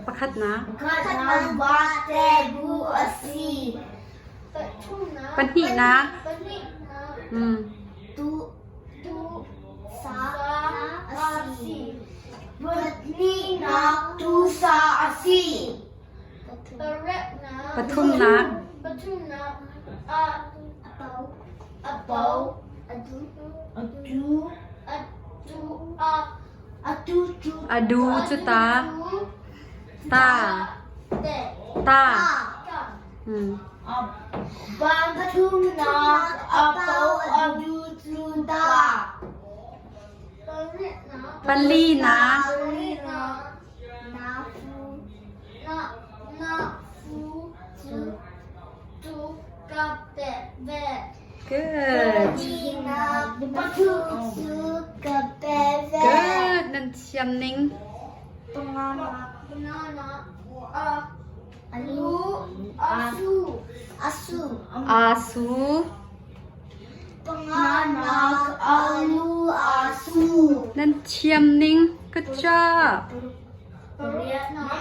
Pakhatnak. Pakhatnak vate bu a si. Pahnihnak. Tu tu sa a si. Pahnihnak tu sa a si. Pathumnak. Pathumnak a a bo a du a du a du a a du cu A du cu ta. Ta. Ta. Pathumnak a bo a du cu ta. Palinak. Na fu na na fu cu tu ka pe ve. Good. Cu ka pe ve. Good. Nan thiam ning. Banana a alu asu asu Asu. Panganak alu asu. Nan thiam ning. Good job. Pariatnak.